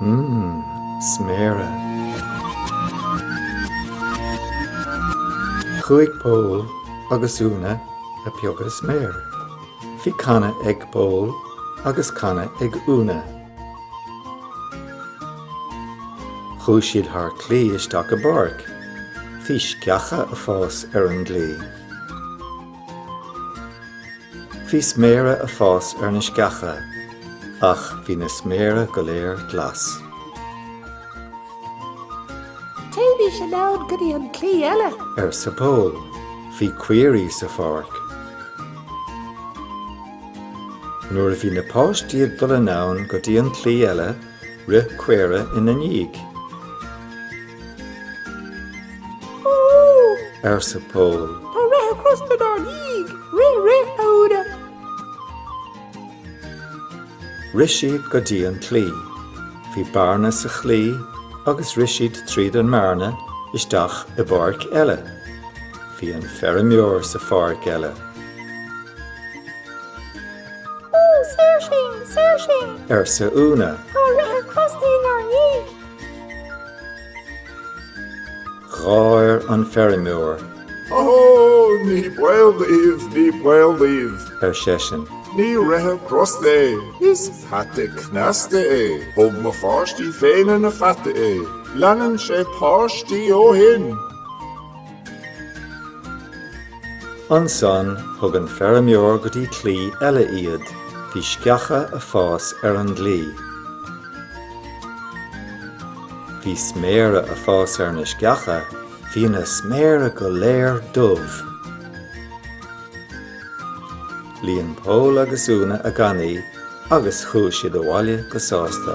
Mmm, sméara. Chuaigh Pól agus Úna a piocadh sméar. Bhí canna ag Pól agus canna ag Úna. Chuaigh siad thar claí isteach i bpáirc. Bhí sceacha a fás ar an gclaí. Bhí sméara a fás ar na sceacha, ach bhí na sméara go léir glas. Téimís anonn go dtí an claí eile. arsa Pól. Bhí caoirigh sa pháirc. Nuair a bhí na páistí ag dul anonn go dtí an claí eile, rith caora ina ndiaidh. Ó! arsa Pól. Tá reithe crosta inár ndiaidh! Rith, rith, a Úna! Rith siad go dtí an claí. Bhí bearna sa chlaí agus rith siad tríd an mbearna isteach i bpáirc eile. Bhí an feirmeoir sa pháirc eile. Ó, saor sinn! Saor sinn! arsa Úna. Tá reithe crosta inár ndiaidh! Gháir an feirmeoir. Ó, ní baol daoibh, ní baol daoibh! ar seisean. Ní reithe crosta é, is peata cneasta é. Thóg mo pháistí féin ina pheata é. Leanann sé páistí ó shin. Ansan thug an feirmeoir go dtí claí eile iad. Bhí sceacha a fás ar an gclaí. Bhí sméara a fás ar na sceacha, bhí na sméara go léir dubh. Líon Pól agus Úna a gcannaí agus chuaigh siad abhaile go sásta.